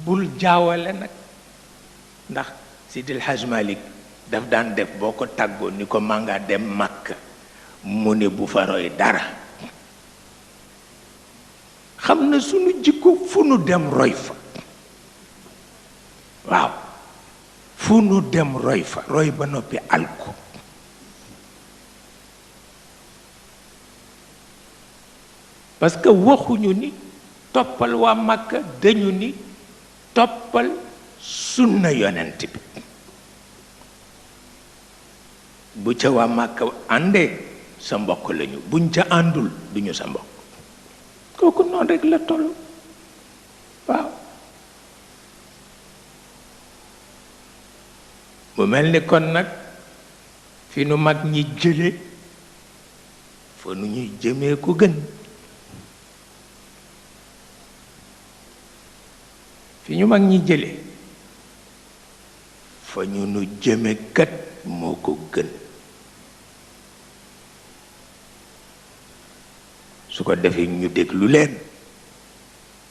bul jaawale nag ndax Sidil Hadj Malick daf daan def boo ko tàggoo ni ko manga dem Makka mu ne bu fa roy dara xam na sunu jikko fu nu dem roy fa waaw fu nu dem roy fa roy ba noppi alko parce que waxuñu ni toppal waa Makka dañu ni toppal sunna yonent bi bu ca waa Makka àndee sa mbokk lañu buñ ca àndul duñu sa mbokk kooku noonu rek la toll waaw mu mel ni kon nag fi nu mag ñi jële fa nu ñuy jëmee ko gën fi ñu mag ñi jële fa ñu nu jëme kat moo ko gën su ko defee ñu déglu leen